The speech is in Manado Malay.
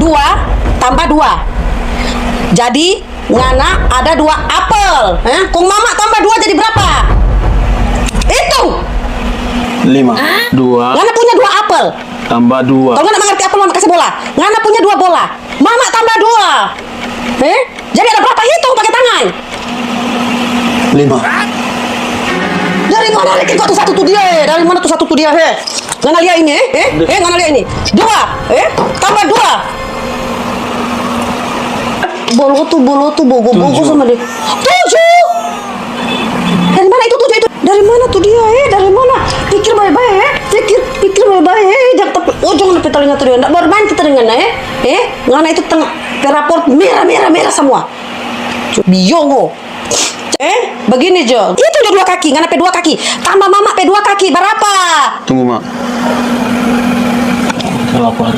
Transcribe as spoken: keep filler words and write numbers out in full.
Dua tambah dua. Jadi, ngana ada dua apel. Eh? Kong mama tambah dua jadi berapa? Hitung. Lima. Dua. Ngana punya dua apel. Tambah dua. Kalau ngana mengerti apel, mama kasih bola. Ngana punya dua bola. Mama tambah dua. Eh? Jadi ada berapa? Hitung pakai tangan. Lima. Dari mana lagi kau tu satu tu dia, eh? Dari mana tu satu tu dia, eh? Ngana lia ini, eh? Eh, eh ngana lia ini. Dua, eh? Tambah dua. Boloto, boloto, bogo-bogo sama dia. Tujuh. Dari mana itu tujuh itu? Dari mana tu dia, eh? Dari mana? Pikir bae-bae, eh? Pikir, pikir bae-bae, eh? Jangan tapi, oh, jangan tapi telinga tu dia. Ndak bermain kita dengan, eh? Eh? Ngana itu tengah perapor merah, merah, merah semua. Biongo. Eh, begini jo. Itu jo dua kaki, ngana pe dua kaki. Tambah mama pe dua kaki, berapa? Tunggu, Ma. Lapan.